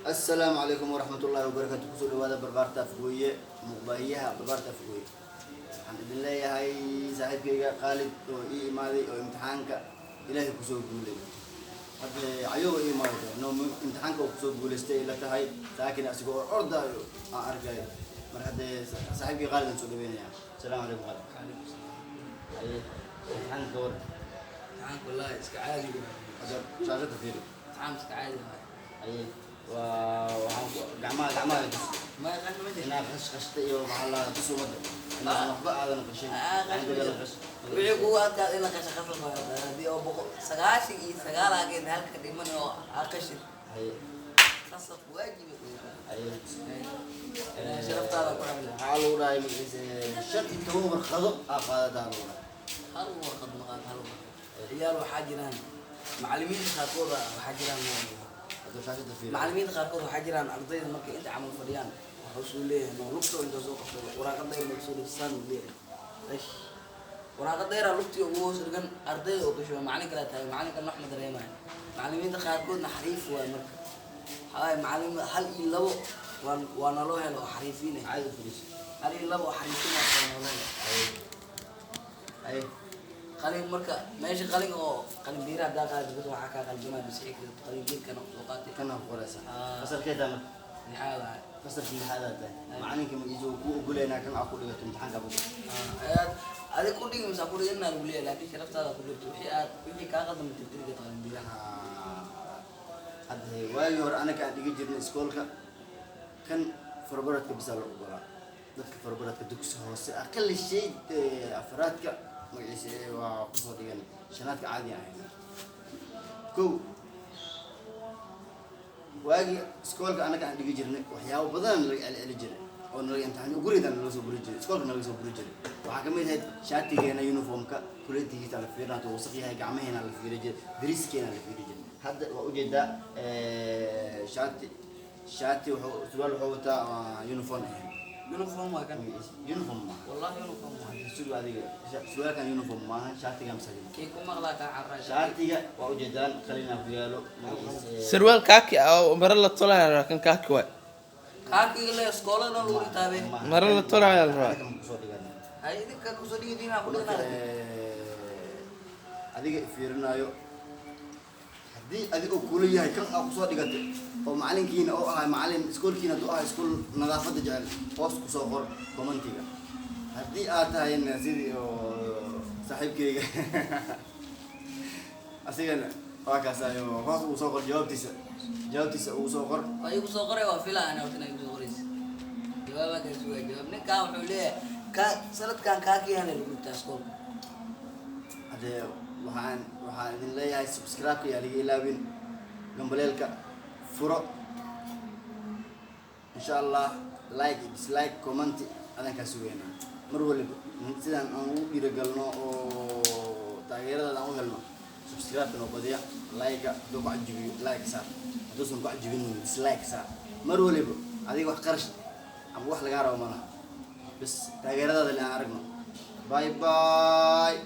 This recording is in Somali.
Asalaamu calaykum waraxmatullaahi wabarakaatu. Kusoo dhawaada Barbaarta Afgooye, muqbaahiyaha Barbaarta Afgooye. Waxaan idin leeyahay saaxiibkayga Khaalid oo ii imaaday oo imtixaanka Ilaahay kusoo guulay. Hadda cayooba ii imaaday, no, imtixaanka uu kusoo guulaystay ila tahay, saakin asigoo ordaayo aan arkayo. Marka haddee saaxiibkay Khaalid aan soo dhaweynaya. Asalaamu calaykum, Khaalid. Haye, imtixaanka ka waran? Imtixaanka wallahi iska caadi waay. Hadda shaashada fiiri. Imtixaan iska caadi waay. Haye, waa waxaan gacmaha tus. Ma yaqaan, ma jirto. Inaad qash qashta iyo maxaa la tus ummadda inaadan waxba aadan qashin. Ah, qash. Wixii kugu adkaada in la qasho qasab waay. Haddii oo 199 aageed halka dhiman oo aa qashid. Haye. Qasab waajib. Haye. Sharaftaada ku xamila. Waxaa lagu dhahay magaciisa 15 warqado aa qaadataa lagu dhahay. Hal warqad ma qaad, hal warqad. Ciyaal waxaa jiraan, macallimiinta qaarkood waxaa jiraan. Hadda shaashada fiiri. Macallimiinta qaarkood waxaa jiraan ardayda markay inta camal fadhiyaan, wuxuu suu leeyahay, no, lugta inta soo qabto waraaqad dheer marka soo dhigsan uu leeyahay, "Eish." Waraaqad dheeraa lugtii ugu hoos dhigan ardayda oo gasho, macallin kale tahay, macallin kale wax ma dareemayo. Macallimiinta qaarkoodna xariif waay. Marka waxaa waaye macallin hal iyo labo waa naloo helo oo xariifiin ah. Caadi fadhiiso. Hal iyo labo oo xariifiin ah waa naloo helo. Haye, haye. Qalin marka meesha qalin oo qalin biira haddaa qaadi bas waxaa kaa qaldamaya masixi karto qalin biirkana soo qaatay. Kana ku qoraysa. Ah. Fasalkeedaa marka? Lixaad ahay. Fasalkii lixaadaad tahay. Macalinka magaciisa uu kuu ogoleynaa kan aa ku dhigato imtixaanka ku gasho? Ayaad adig ku dhigi mise ku dhigin lagu leeyahay, laakiin sharaftaada ku jirto. Wixii kaa qaldama tirtiri karto qalin biiraha. Hadda waagii hore anaga aan dhigi jirnay iskoolka, kan farabaradka bisaa la ogolaa dadka farabaradka dugsi hoose, aqali shay afraadka magaciisa waa kusoo dhigan, shanaadka caadi ahayn. Kow, waagii iskoolka anaga aan dhigi jirnay, waxyaabo badan nalaga celceli jiray oo nalaga imtixaan guriga nalaga soo buri jiray, iskoolka nalaga soo buri jiray. Waxaa kamid ahayd shaatigeena uniformka kuletigiisa la fiirina hadduu wasaq yahay, gacmaheena la fiiri jiray, dariiskeena la fiiri jiray. Hadda waa ujeedaa, shaati wuxuu surwaal wuxuu wataa uniform ahayn. Uniform waa kan. Uniform maaha. Wallahi uniform waa. Sugo adiga, surwaalkan uniform maaha, shaatiga masajin. Kii ku maqlaa kaa carraa. Shaatiga waa ujeedaan, qalinaa ku yaalo magaciisa. Sarwaal kaaki ah oo maro la tolaya la rabaa, kan kaaki waay. Kaakiga le iskoolada lagu dhigtaabe. Maaha. Maro la tolaya la rabaa. Anaga ma kusoo dhiganay. Hay, idinka kusoo dhigidiin ku Marka dhignaa. Adiga fiirinayo, haddii adig oo kula yahay kan aa kusoo dhigatay oo macalinkiina oo ahay macalin iskoolkiina hadduu ahay iskool nadaafadda jecel, hoos kusoo qor commentiga. Haddii aad tahayna sidii oo saaxiibkeyga, asigana waa kaasayo, hoos ugu soo qor jawaabtiisa ugu soo qor. Waa igu soo qoray, waa filaa ana horta inaa igu soo qoraysa. Jawaabaa kaa sugaya jawaab. Ninkan wuxuu leeyahay ka sanadkan kaakiyana lagu dhigtaa iskoolka. Haddee waxaan idin leeyahay subscribe-ka yaa laga ilaawin, gambaleelka furo, insha Allah. Like, dislike, comment adaan kaa sugeynaa mar waliba sidaan aan ugu dhiirigalno oo taageeradaada aan u helno. Subscribe-ka noo badiya, like-ga hadduu ku cajibiyo like saar, hadduusan ku cajibin dislike saar. Mar waliba adiga wax qarash ama wax lagaa rabo malaha, bas taageeradaada le aan aragno. Bye bye.